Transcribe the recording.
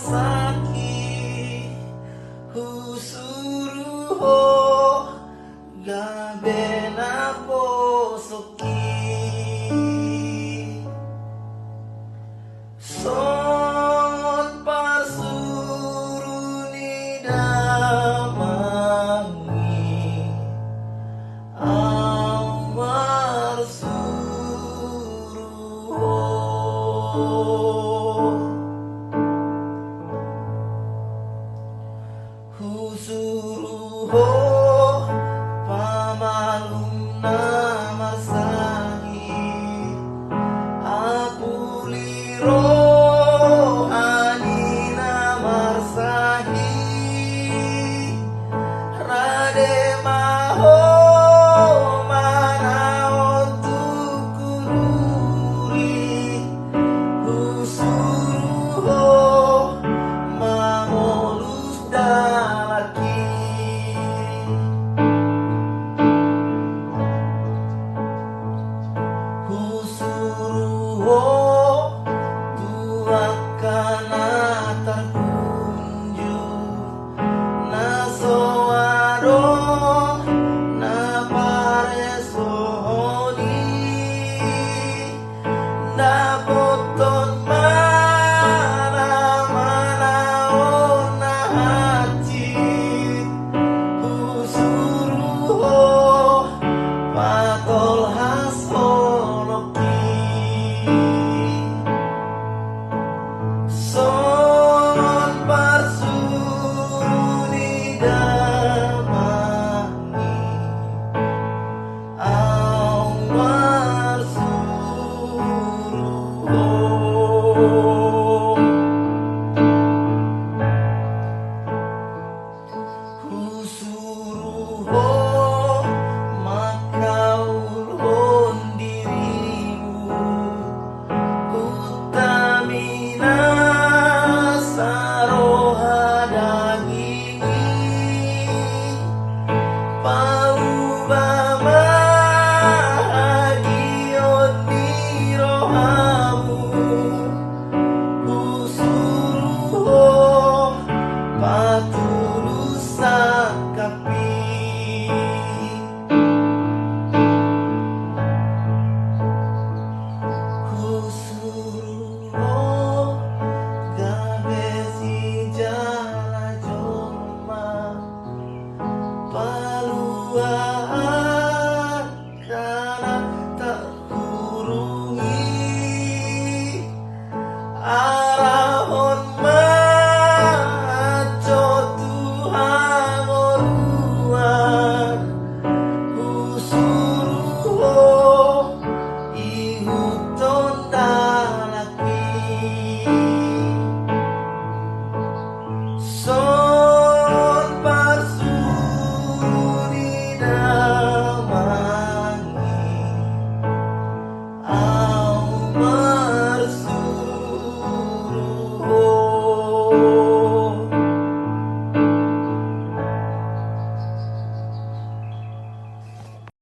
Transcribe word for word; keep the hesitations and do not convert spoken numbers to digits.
saki, husuru ho gabe na posoki. Son parsuru ni damangi, au marsuru ho. Husuru ho pamalum na marsahi, apuli rohani na marsahi, rade maho mana ontu kururi. Husuru ho mamolus dalaki. Husuru ho tuaka na tarkunju, na soado na pareso hodi. Nda boton mana mana ona hati, husuru ho patol has holoki. Son parsuru ni damangi, au marsuru ho. Husuru ho makaul hon dirimu, utamina saroha dagingi. Paluba mahagion di rohamu, husuru ho patulus sakapi. Husuru ho gabe si jala jolma, paluha kana tak kurungi.